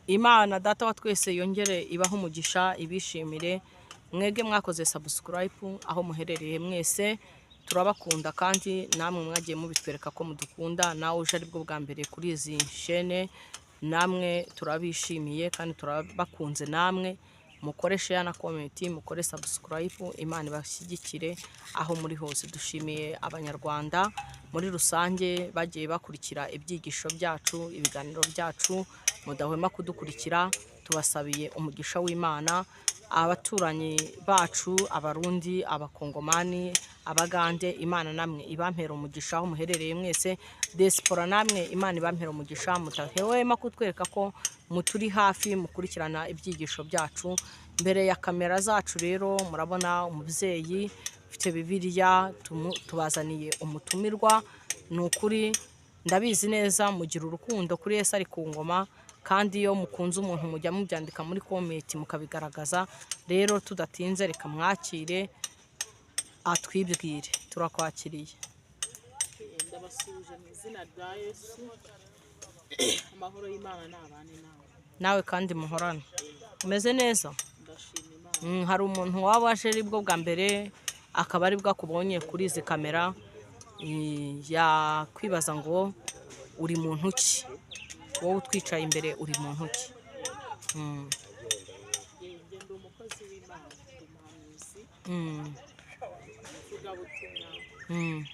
Imana Data wa twese yongere ibahe umugisha, ibishimire. Mwebwe mwakoze subscribe aho muherereye mwese, turabakunda kandi namwe mwagiye mubitwereka ko mudukunda. Nawe uje aribwo bwa mbere kuri izi shene, namwe turabishimiye kandi turabakunze. Namwe mukore share na comment, mukore subscribe, Imana ibashyigikire aho muri hose. Dushimiye Abanyarwanda muri rusange bagiye bakurikira ibyigisho byacu, ibiganiro byacu, mudahwema kudukurikira. Tubasabiye umugisha w'Imana. Abaturanyi bacu, Abarundi, Abakongomani, Abagande, Imana namwe ibampera umugisha aho muherereye mwese. Diaspora namwe Imana ibampera umugisha, mudahwema kutwereka ko muturi hafi, mukurikirana ibyigisho byacu. Mbere ya kamera zacu rero murabona umubyeyi ufite Bibiliya, tubazaniye umutumirwa. Ni ukuri ndabizi neza mugira urukundo kuri Yesu ari ku ngoma, kandi iyo mukunze umuntu mujya mubyandika muri comment mukabigaragaza. Rero tudatinze, reka mwakire atwibwire. Turakwakiriye. Ndabasuhuje mu izina rya Yesu. Amahoro y'Imana ni abane nawe. Nawe kandi muhorane. Umeze neza? Ndashima Imana. Hari umuntu waba waje aribwo bwa mbere, akaba aribwo akubonye kuri izi kamera, yakwibaza ngo uri muntu ki? Wowe utwicaye imbere uri muntu ki? Njye ndi umukozi w'Imana, ndi umuhanuzi, umuvugabutumwa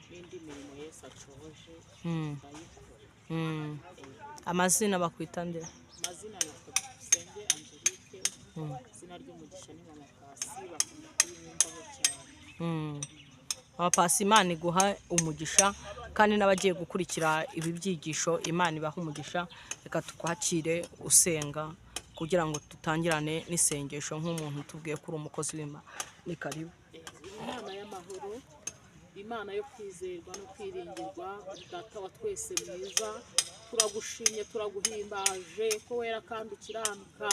n'indi mirimo Yesu ashoboje ndayikora. Amazina bakwita nde? Amazina nitwa Dusenge Angelique. Izina ry'umugisha ni Mama Pasi, bakunda kubinyumvaho cyane. Mama Pasi, Imana iguha umugisha, kandi n'abagiye gukurikira ibi byigisho Imana ibaha umugisha. Reka tukwakire usenga kugira ngo dutangirane n'isengesho nk'umuntu tubwiye ko uri umukozi w'Imana. Ni karibu. Imana y'amahoro, Imana yo kwizerwa no kwiringirwa, Data wa twese mwiza, turagushimye, turaguhimbaje ko wera kandi ukiranuka.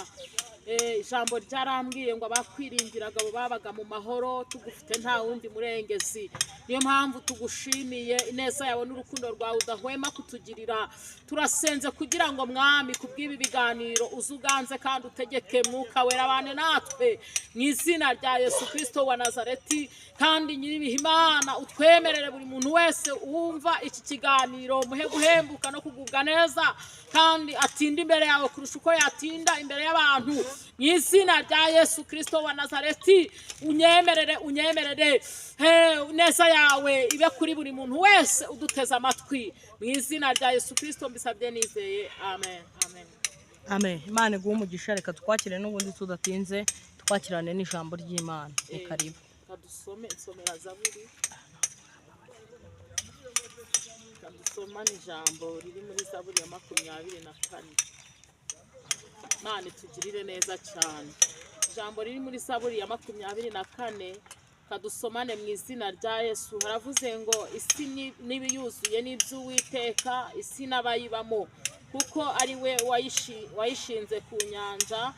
Ijambo ryarambwiye ngo abakwiringiraga abo babaga mu mahoro. Tugufite nta wundi murengezi. Niyo mpamvu tugushimiye ineza yawe n'urukundo rwawe udahwema kutugirira. Turasenze kugira ngo, Mwami, kubw'ibi biganiro uze uganze kandi utegeke. Mwuka Wera abane natwe mu izina rya Yesu Kirisito wa Nazareti. Kandi Nyiribihe Imana, utwemerere buri muntu wese wumva iki kiganiro, muhe guhembuka no kugubwa neza, kandi atinde imbere yawe kurusha uko yatinda imbere y'abantu, mu izina rya Yesu Kirisito wa Nazareti. Unyemerere, unyemerere, he neza yawe ibe kuri buri muntu wese uduteze amatwi, mu izina rya Yesu Kirisito mbisabye nizeye, amen, amen. Amen. Imana iguhe umugisha. Reka twakire n'ubundi tudatinze, twakirane n'ijambo ry'Imana. Ni karibu. Reka dusome, nsomera Zaburi. Reka dusomane ijambo riri muri Zaburi ya 24. Imana itugirire neza cyane. Ijambo riri muri Zaburi ya 24, kadusomane mu izina rya Yesu. Haravuze ngo: "Isi n'ibiyuzuye n'iby'Uwiteka, isi n'abayibamo, kuko ari we wayishinze ku nyanja,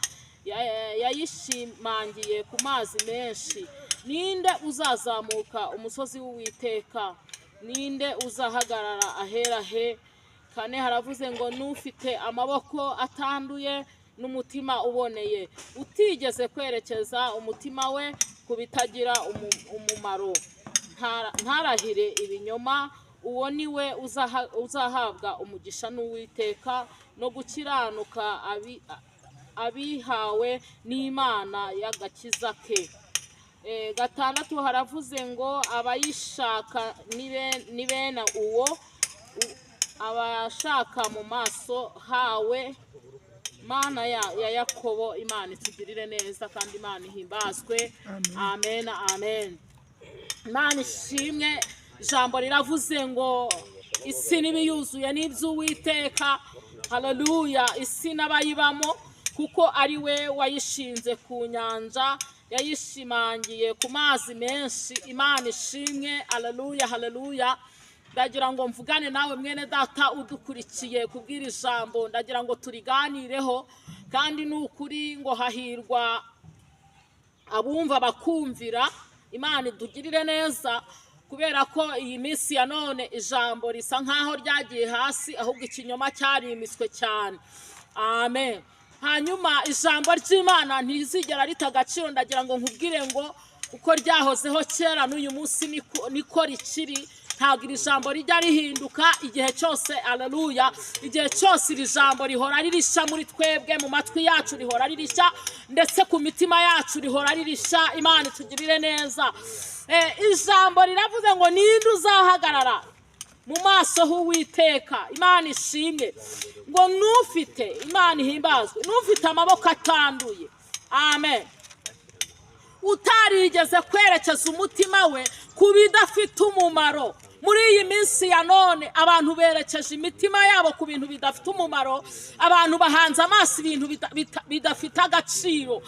yayishimangiye ku mazi menshi. Ninde uzazamuka umusozi w'Uwiteka? Ninde uzahagarara ahera he?" Kane, haravuze ngo: "N'ufite amaboko atanduye n'umutima uboneye, utigeze kwerekeza umutima we ku bitagira umumaro, ntarahire ibinyoma, uwo ni we uzahabwa umugisha n'Uwiteka no gukiranuka abihawe n'Imana y'agakiza ke." Gatandatu, haravuze ngo: "Abayishaka ni bene uwo, abashaka mu maso hawe, Mana ya Yakobo." Imana itugirire neza kandi Imana ihimbazwe. Amen, amen. Imana ishimwe. Ijambo riravuze ngo isi n'ibiyuzuye n'iby'Uwiteka. Haleluya! Isi n'abayibamo, kuko ari we wayishinze ku nyanja, yayishimangiye ku mazi menshi. Imana ishimwe. Haleluya, haleluya. Ndagira ngo mvugane nawe, mwene Data udukurikiye, kubwira ijambo. Ndagira ngo turiganireho, kandi ni ukuri ngo hahirwa abumva bakumvira. Imana idugirire neza, kubera ko iyi minsi ya none ijambo risa nkaho ryagiye hasi, ahubwo ikinyoma cyarimiswe cyane. Amen. Hanyuma ijambo ry'Imana ntizigera rita agaciro. Ndagira ngo nkubwire ngo uko ryahozeho kera n'uyu munsi niko rikiri. Ntabwo iri jambo rijya rihinduka igihe cyose. Aleluya! Igihe cyose iri jambo rihora ririshya muri twebwe, mu matwi yacu rihora ririshya, ndetse ku mitima yacu rihora ririshya. Imana itugirire neza. Ijambo riravuze ngo: "Ninde uzahagarara mu maso h'Uwiteka?" Imana ishimwe. Ngo n'ufite, Imana ihimbazwe, n'ufite amaboko atanduye, amen, utarigeze kwerekeza umutima we ku bidafite umumaro. Muri iyi minsi ya none abantu berekeje imitima yabo ku bintu bidafite umumaro. Abantu bahanze amaso ibintu bidafite agaciro.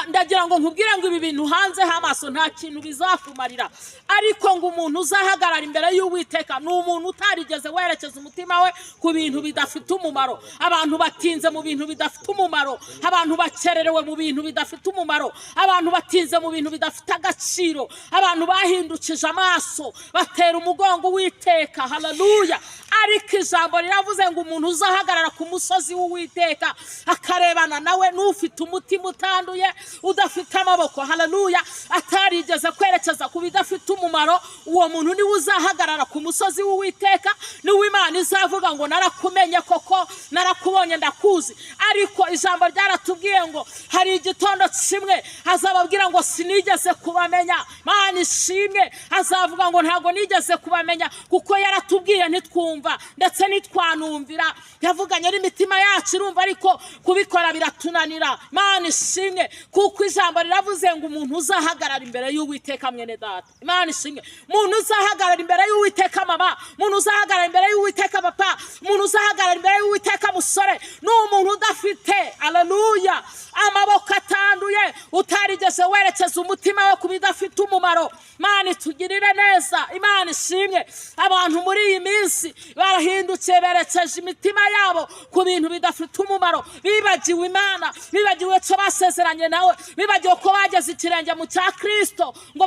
Ndagira ngo nkubwire ngo ibi bintu hanzeho amaso nta kintu bizakumarira. Ariko ngo umuntu uzahagarara imbere y'Uwiteka ni umuntu utarigeze werekeza umutima we ku bintu bidafite umumaro. Abantu batinze mu bintu bidafite umumaro, abantu bakererewe mu bintu bidafite umumaro, abantu batinze mu bintu bidafite agaciro, abantu bahindukije amaso batera umugongo Uwiteka. Haleluya! Ariko ijambo riravuze ngo umuntu uzahagarara ku musozi w'Uwiteka akarebana nawe n'ufite umutima utanduye, udafite amaboko, haleluya, atarigeze kwerekeza ku bidafite umumaro. Uwo muntu niwe uzahagarara ku musozi w'Uwiteka, niwe Imana izavuga ngo: "Narakumenye koko, narakubonye, ndakuzi." Ariko ijambo ryaratubwiye ngo hari igitondo kimwe azababwira ngo: "Sinigeze kubamenya." Mana ishimwe! Azavuga ngo: "Ntabwo nigeze kubamenya," kuko yaratubwiye ntitwumva, ndetse ntitwanumvira. Yavuganye n'imitima yacu irumva, ariko kubikora biratunanira. Mana ishimwe, kuko ijambo riravuze ngo umuntu uzahagarara imbere y'Uwiteka, mwene data, Imana ishimwe, umuntu uzahagarara imbere y'Uwiteka, mama, umuntu uzahagarara imbere y'Uwiteka, papa, umuntu uzahagarara imbere y'Uwiteka, musore, ni umuntu udafite, aleluya, amaboko atanduye, utarigeze werekeza umutima we ku bidafite umumaro. Imana itugirire neza. Imana ishimwe! Abantu muri iyi minsi barahindutse, berekeje imitima yabo ku bintu bidafite umumaro. Bibagiwe Imana, bibagiwe ko basezeranye nawe, bibagiwe ko bageze ikirenge mu cya Kirisito ngo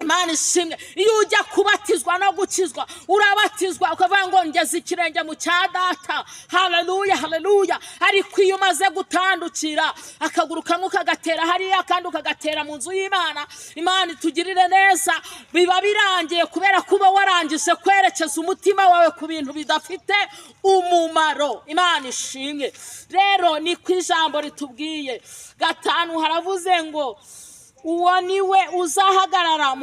Imana ishimwe! Iyo ujya kubatizwa no gukizwa, urabatizwa ukavuga ngo: "Ngeze ikirenge mu cya data." Haleluya, haleluya! Ariko iyo umaze gutandukira, akaguru kamwe ukagatera hariya, kandi ukagatera mu nzu y'Imana, Imana itugirire neza, biba birangiye, kubera kuba warangije kwerekeza umutima wawe ku bintu bidafite umumaro. Imana ishimwe! Rero ni ku ijambo ritubwiye gatanu, haravuze ngo uwo niwe uzahagarara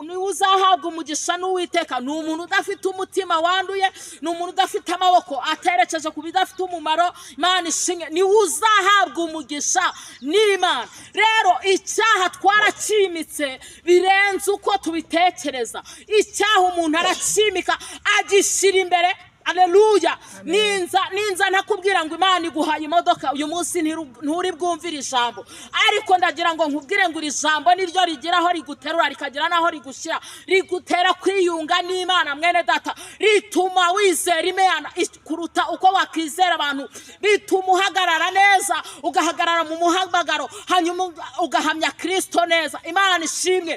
niwe uzahabwa umugisha n'Uwiteka. Ni umuntu udafite umutima wanduye, ni umuntu udafite amaboko aterekeje ku bidafite umumaro. Imana ishimwe! Niwe uzahabwa umugisha n'Imana. Rero icyaha twarakimitse birenze uko tubitekereza. Icyaha umuntu arakimika, agishyira imbere. Aleluya! Ninza ntakubwira ngo Imana iguhaye imodoka uyu munsi, nturi bwumvire ijambo. Ariko ndagira ngo nkubwire ngo iri jambo niryo rigira aho riguterura, rikagira n'aho rigushyira. Rigutera kwiyunga n'Imana, mwene data. Rituma wizera Imana kuruta uko wakizera abantu. Bituma uhagarara neza, ugahagarara mu muhamagaro, hanyuma ugahamya Kirisito neza. Imana ishimwe!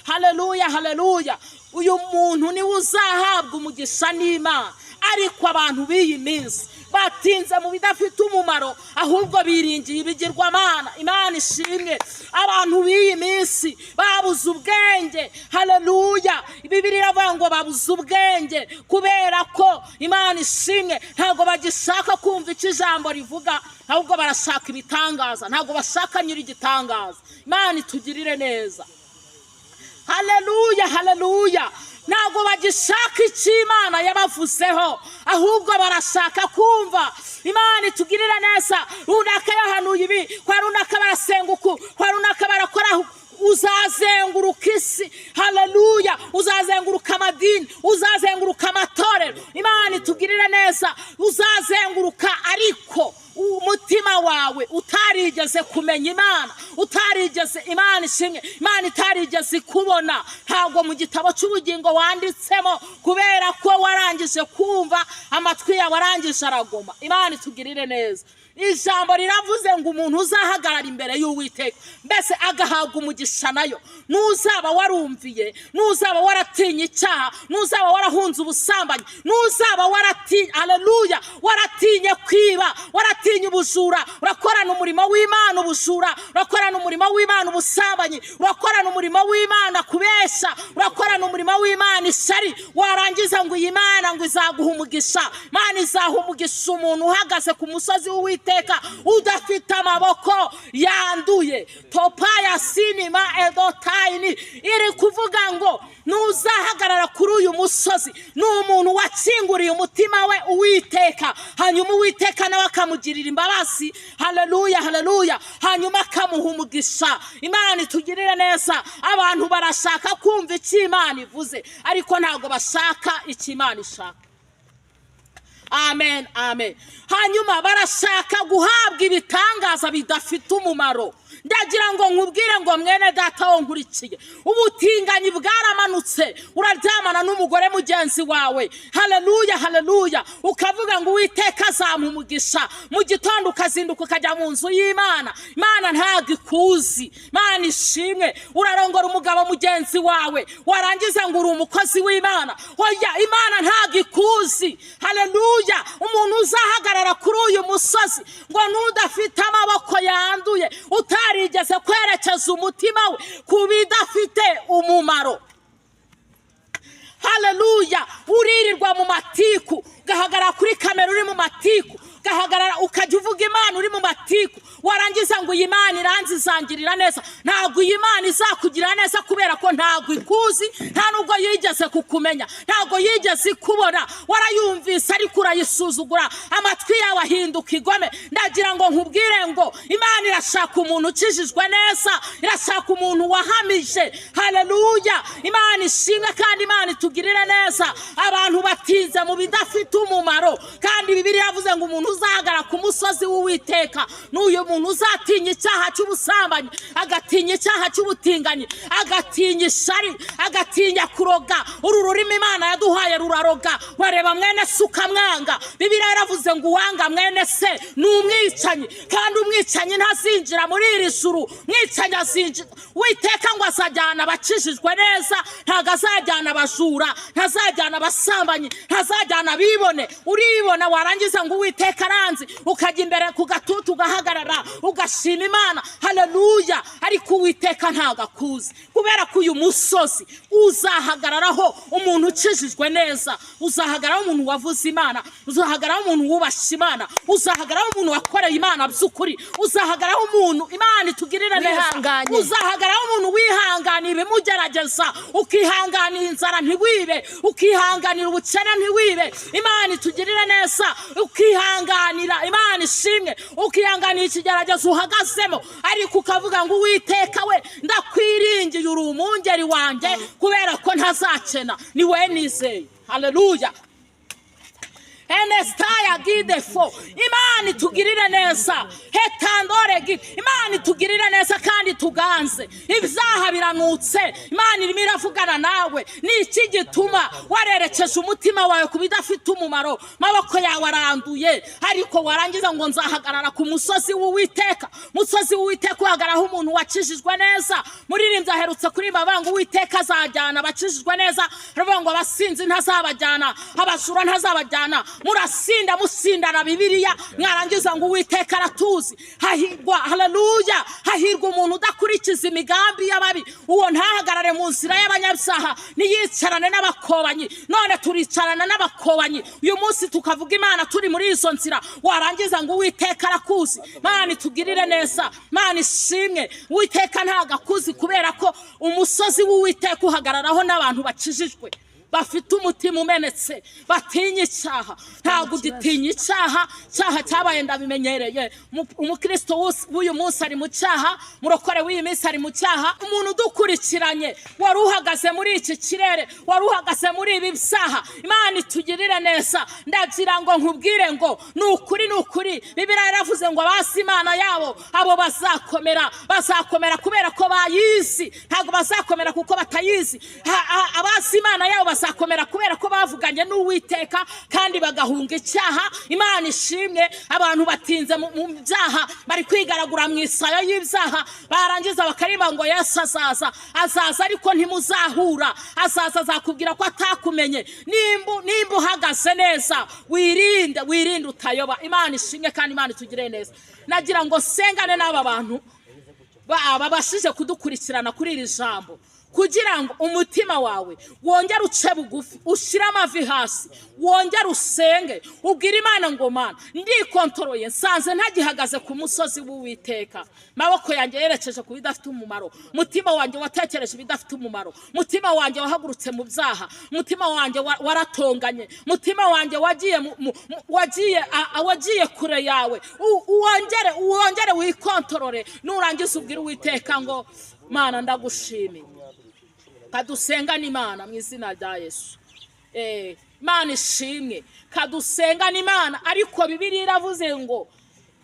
Haleluya, haleluya! Uyu muntu niwe uzahabwa umugisha n'Imana. Ariko abantu b'iyi minsi batinze mu bidafite umumaro, ahubwo biringiye ibigirwamana. Imana ishimwe! Abantu b'iyi minsi babuze ubwenge. Haleluya! Bibiliya iravuga ngo babuze ubwenge, kubera ko, Imana ishimwe, ntabwo bagishaka kumva icyo ijambo rivuga, ahubwo barashaka ibitangaza, ntabwo bashaka nyir'igitangaza. Imana itugirire neza! Haleluya, haleluya! Ntabwo bagishaka icyo Imana yabavuzeho, ahubwo barashaka kumva. Imana itugirire neza! Runaka yahanuye ibi, kwa runaka barasenga uku, kwa runaka barakora uku. Uzazenguruka isi, haleluya, uzazenguruka amadini, uzazenguruka amatorero. Imana itugirire neza! Uzazenguruka, ariko umutima wawe utarigeze kumenya Imana, utarigeze kumenya Kirisito. Utarigeze, Imana ishimwe, Imana itarigeze ikubona, ntabwo mu gitabo cy'ubugingo wanditsemo, kubera ko warangije kumva, amatwi yawe arangije aragoma. Imana itugirire neza. Ijambo riravuze ngo umuntu uzahagarara imbere y'Uwiteka, mbese agahabwa umugisha nayo, n'uzaba warumviye, n'uzaba waratinye icyaha, n'uzaba warahunze ubusambanyi, n'uzaba waratinye, aleluya, waratinye kwiba, waratinye ubujura. Urakorana umurimo w'Imana ubujura, urakorana umurimo w'Imana ubusambanyi, urakorana umurimo w'Imana kubeshya, urakorana umurimo w'Imana ishyari, warangiza ngo iyi Mana ngo izaguha umugisha. Imana izaha umugisha umuntu uhagaze ku musozi w'Uwiteka udafite amaboko yanduye. Topaya sinima edotayini iri kuvuga ngo nuzahagarara kuri uyu musozi ni umuntu wakinguriye umutima we Uwiteka, hanyuma Uwiteka nawe akamugirira imbabazi. Haleluya, haleluya! Hanyuma akamuha umugisha. Imana itugirire neza. Abantu barashaka kumva icyo Imana ivuze, ariko ntabwo bashaka icyo Imana ishaka. Amen, amen. Hanyuma barashaka guhabwa ibitangaza bidafite umumaro. Ndagira ngo nkubwire ngo mwene data wo nkurikiye, ubutinganyi bwaramanutse. Uraryamana n'umugore mugenzi wawe, haleluya, haleluya, ukavuga ngo Uwiteka azampa umugisha. Mu gitondo ukazinduka ukajya mu nzu y'Imana. Imana ntabwo ikuzi. Imana ishimwe. Urarongora umugabo mugenzi wawe, warangiza ngo uri umukozi w'Imana. Oya, Imana ntabwo ikuzi. Haleluya! Umuntu uzahagarara kuri uyu musozi ngo n'udafite amaboko yanduye, utarigeze kwerekeza umutima we ku bidafite umumaro. Haleluya! Uririrwa mu matiku, ugahagarara kuri kamera uri mu matiku, ugahagarara ukajya uvuga Imana uri mu matiku, warangiza ngo iyi Mana iranzi izangirira neza. Ntabwo iyi Mana izakugirira neza, kubera ko ntabwo ikuzi, nta nubwo yigeze kukumenya, ntabwo yigeze ikubona. Warayumvise ariko urayisuzugura, amatwi yawe ahinduka igome. Ndagira ngo nkubwire ngo Imana irashaka umuntu ukijijwe neza, irashaka umuntu wahamije. Haleluya! Imana ishimwe kandi Imana itugirire neza. Abantu batinze mu bidafite umumaro, kandi Bibiliya yavuze ngo umuntu uzahagarara ku musozi w'Uwiteka n'uyu muntu uzatinya icyaha cy'ubusambanyi, agatinya icyaha cy'ubutinganyi, agatinya ishari, agatinya kuroga. Uru rurimi Imana yaduhaye ruraroga. Wareba mwene se ukamwanga. Bibiliya yaravuze ngo uwanga mwene se ni umwicanyi, kandi umwicanyi ntazinjira muri iri juru. Umwicanyi azinjira Uwiteka ngo azajyana abakijijwe neza, ntabwo azajyana abajura, ntazajyana abasambanyi, ntazajyana abibone. Uribona, warangiza ngo Uwiteka aranzi, ukajya imbere ku gatutu ugahagarara ugashima Imana, haleluya, ariko Uwiteka ntabwo akuzi, kubera ko uyu musozi uzahagararaho umuntu ukijijwe neza, uzahagararaho umuntu wavuze Imana, uzahagararaho umuntu wubashye Imana, uzahagararaho umuntu wakoreye Imana by'ukuri, uzahagararaho umuntu, Imana itugirire neza, Wihanganye. uzahagararaho umuntu wihanganiye ibimugerageza, ukihanganira inzara ntiwibe, ukihanganira ubukene ntiwibe. Imana itugirire neza. Ukihanganira, Imana ishimwe, ukihanganira ikigeragezo uhagazemo, ariko ukavuga ngo Uwiteka we, ndakwiringiye, uri umwungeri wanjye, kubera ko ntazakena, ni we nizeye. Haleluya! Enesitaya gidefo. Imana itugirire neza. Hetandore gide. Imana itugirire neza kandi tuganze. Ibyaha biranutse. Imana irimo iravugana nawe. Ni iki gituma warerekeje umutima wawe ku bidafite umumaro? Maboko yawe aranduye, ariko warangiza ngo nzahagarara ku musozi w'Uwiteka. Musozi w'Uwiteka uhagararaho umuntu wakijijwe neza. Muririmbyi aherutse kuririmba avuga ngo Uwiteka azajyana abakijijwe neza, aravuga ngo abasinzi ntazabajyana, abajura ntazabajyana. Murasinda, musindana Bibiliya, mwarangiza ngo Uwiteka aratuzi. Hahirwa, haleluya, hahirwa umuntu udakurikiza imigambi y'ababi, uwo ntahagarare mu nzira y'abanyabyaha, ntiyicarane n'abakobanyi. None turicarana n'abakobanyi uyu munsi, tukavuga Imana turi muri izo nzira, warangiza ngo Uwiteka arakuzi. Mana itugirire neza. Mana ishimwe. Uwiteka ntabwo akuzi, kubera ko umusozi w'Uwiteka uhagararaho n'abantu bakijijwe. Bafite umutima umenetse, batinya icyaha. Ntabwo ugitinya icyaha. Icyaha cyabaye ndabimenyereye. Umukristo w'uyu munsi ari mu cyaha, murokore w'iyi minsi ari mu cyaha. Umuntu udukurikiranye wari uhagaze muri iki kirere, wari uhagaze muri ibi byaha, Imana itugirire neza. Ndagira ngo nkubwire ngo ni ukuri, ni ukuri, Bibiliya yaravuze ngo abazi Imana yabo, abo bazakomera. Bazakomera kubera ko bayizi, ntabwo bazakomera kuko batayizi. Abazi Imana yabo bazakomera kubera ko bavuganye n'Uwiteka kandi bagahunga icyaha. Imana ishimwe. Abantu batinze mu byaha, bari kwigaragura mu isayo y'ibyaha, barangiza bakaririmba ngo Yesu azaza. Azaza, ariko ntimuzahura. Azaza, azakubwira ko atakumenye. Nimba uhagaze neza, wirinde, wirinde utayoba. Imana ishimwe kandi Imana itugire neza. Nagira ngo sengane n'aba bantu babashije kudukurikirana kuri iri jambo, kugira ngo umutima wawe wongere uce bugufi, ushyire amavi hasi, wongere usenge, ubwire Imana ngo: "Mana, ndikontoroye, nsanze ntagihagaze ku musozi w'Uwiteka. Maboko yanjye yerekeje ku bidafite umumaro, mutima wanjye watekereje ibidafite umumaro, mutima wanjye wahagurutse mu byaha, mutima wanjye waratonganye, mutima wanjye wagiye wagiye wagiye kure yawe." Wongere wikontorore. Nurangiza ubwire Uwiteka ngo: "Mana, ndagushimiye." Kadusengane Imana mu izina rya Yesu. Imana ishimwe. Kadusengane Imana. Ariko Bibiliya iravuze ngo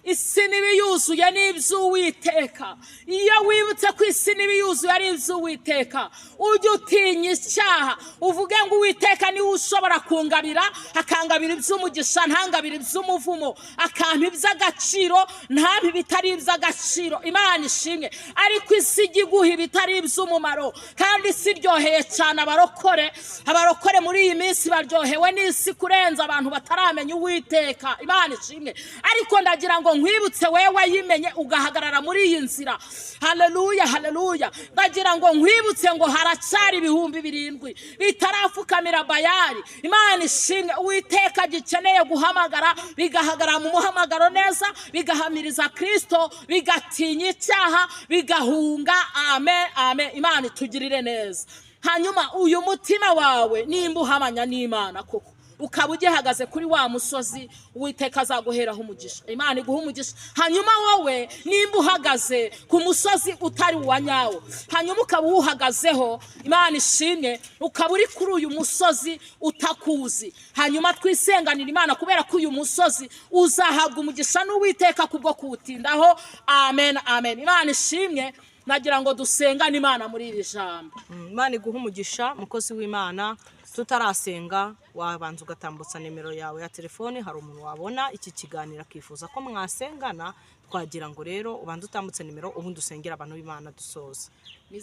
isi n'ibiyuzuye n'iby'Uwiteka. Iyo wibutse ko isi n'ibiyuzuye ari iby'Uwiteka, ujye utinya icyaha, uvuge ngo: "Uwiteka niwe ushobora kungabira, akangabira iby'umugisha, ntangabira iby'umuvumo, akampa iby'agaciro, ntampe ibitari iby'agaciro." Imana ishimwe. Ariko isi ijya iguha ibitari iby'umumaro, kandi isi iryoheye cyane abarokore. Abarokore muri iyi minsi baryohewe n'isi kurenza abantu bataramenya Uwiteka. Imana ishimwe. Ariko ndagira ngo nkwibutse, wewe yimenye ugahagarara muri iyi nzira, haleluya, haleluya, ndagira ngo nkwibutse ngo haracyari 7000 bitarapfukamira Bayari. Imana ishimwe. Uwiteka gikeneye guhamagara, bigahagarara mu muhamagaro neza, bigahamiriza Kirisito, bigatinya icyaha, bigahunga. Amen, amen. Imana itugirire neza. Hanyuma uyu mutima wawe, nimba uhamanya n'Imana koko, ukaba ugihagaze kuri wa musozi, Uwiteka azaguheraho umugisha. Imana iguha umugisha. Hanyuma wowe nimba uhagaze ku musozi utari uwa nyawo, hanyuma ukaba uwuhagazeho, Imana ishimwe, ukaba uri kuri uyu musozi utakuzi, hanyuma twisenganira Imana, kubera ko uyu musozi uzahabwa umugisha n'Uwiteka kubwo kuwutindaho. Amen, amen. Imana ishimwe. Nagira ngo dusengane Imana muri iri jambo. Imana iguha umugisha, mukozi w'Imana. Tutarasenga, wabanza ugatambutsa nimero yawe ya telefone. Hari umuntu wabona iki kiganiro akifuza ko mwasengana. Twagira ngo rero ubanze utambutse nimero, ubundi usengera abantu b'Imana, dusoza. Ni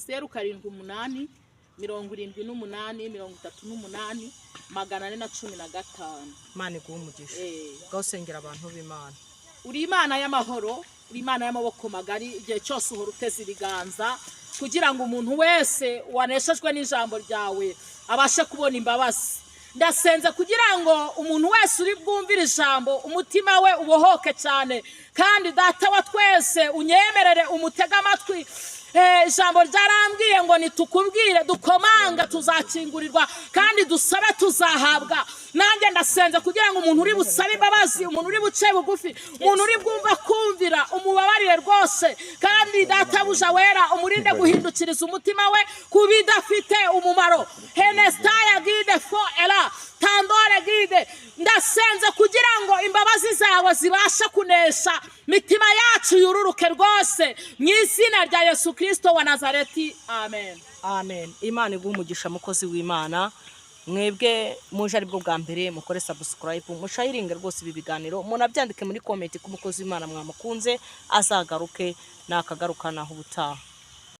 0787384415. Imana iguha umugisha. Ngaho usengera abantu b'Imana. Uri Imana y'amahoro, uri Imana y'amaboko magari. Igihe cyose uhora uteze ibiganza kugira ngo umuntu wese waneshejwe n'ijambo ryawe abashe kubona imbabazi. Ndasenze kugira ngo umuntu wese uri bwumvire ijambo, umutima we ubohoke cyane. Kandi Data wa twese, unyemerere umutege amatwi. Ijambo ryarambwiye ngo nitukubwire, dukomanga tuzakingurirwa, kandi dusabe tuzahabwa. Nanjye ndasenze kugira ngo umuntu uri busabe imbabazi, umuntu uri buce bugufi, umuntu uri bwumva kumvira, umubabarire rwose. Kandi Databuja wera, umurinde guhindukiriza umutima we ku bidafite umumaro. Henestaya gide fo era tandore gide. Ndasenze kugira ngo imbabazi zawe zibashe kunesha, mitima yacu yururuke rwose, mu izina rya Yesu Kirisito wa Nazareti, amen. Amen. Imana iguha umugisha, mukozi w'Imana. Mwebwe muje aribwo bwa mbere, mukore subscribe, musharinge rwose ibi biganiro, munabyandike muri comment ko umukozi w'Imana mwamukunze, azagaruke. Nakagaruka naho ubutaha.